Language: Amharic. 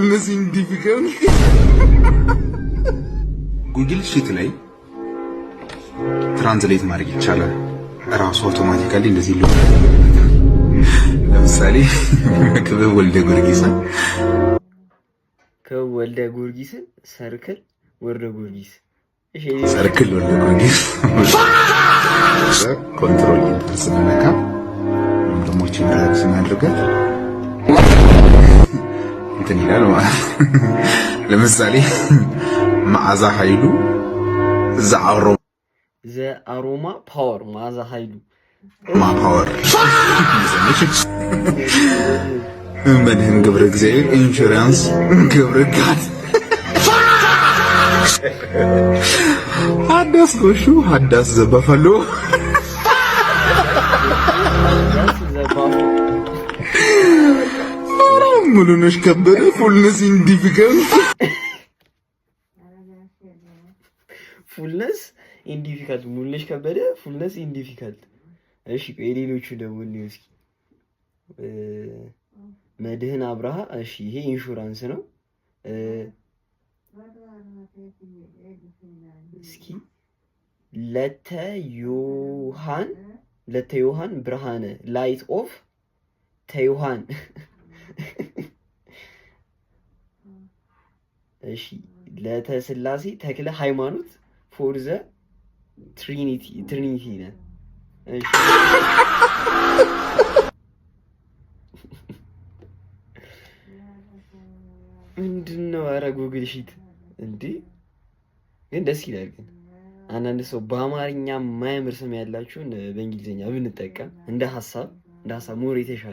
Fullness in difficult። Google Sheet ላይ translate ማድረግ ይቻላል። እራሱ automatically እንደዚህ ሉ ለምሳሌ ክበብ ወልደ ጊዮርጊስን ክበብ ወልደ ጊዮርጊስን circle ወልደ ጊዮርጊስ። እሺ። Circle ወልደ ጊዮርጊስ control enter ስንነካ ወይም ደግሞ drag ስናደርጋት እንትን ይላል ማለት ነው። ለምሳሌ መዓዛ ኃይሉ the aroma The aroma power መዓዛ ኃይሉ። Power። መድህን ገብረ እግዚአብሔር ኢንሹራንስ ገብረ God። ሀዳስ ጎሹ ሀዳስ the buffalo። ሀዳስ the buffalo። ሙሉነሽ ከበደ fullness in difficult። Fullness in difficult። ሙሉነሽ ከበደ fullness in difficult። እሺ ቆይ ሌሎቹ ደግሞ እንየው እስኪ። መድህን አብርሃ። እሺ ይሄ ኢንሹራንስ ነው። እስኪ ለተ ዮሃን፣ ለተ ዮሃን ብርሃነ light of ተዮሃን። እሺ ለተስላሴ ተክለ ሃይማኖት for the trinity ነ። እሺ ምንድን ነው? ኧረ Google Sheet እንዴ! ግን ደስ ይላል። ግን አንዳንድ ሰው በአማርኛ የማያምር ስም ያላችሁን በእንግሊዝኛ ብንጠቀም እንደ ሀሳብ more የተሻለ።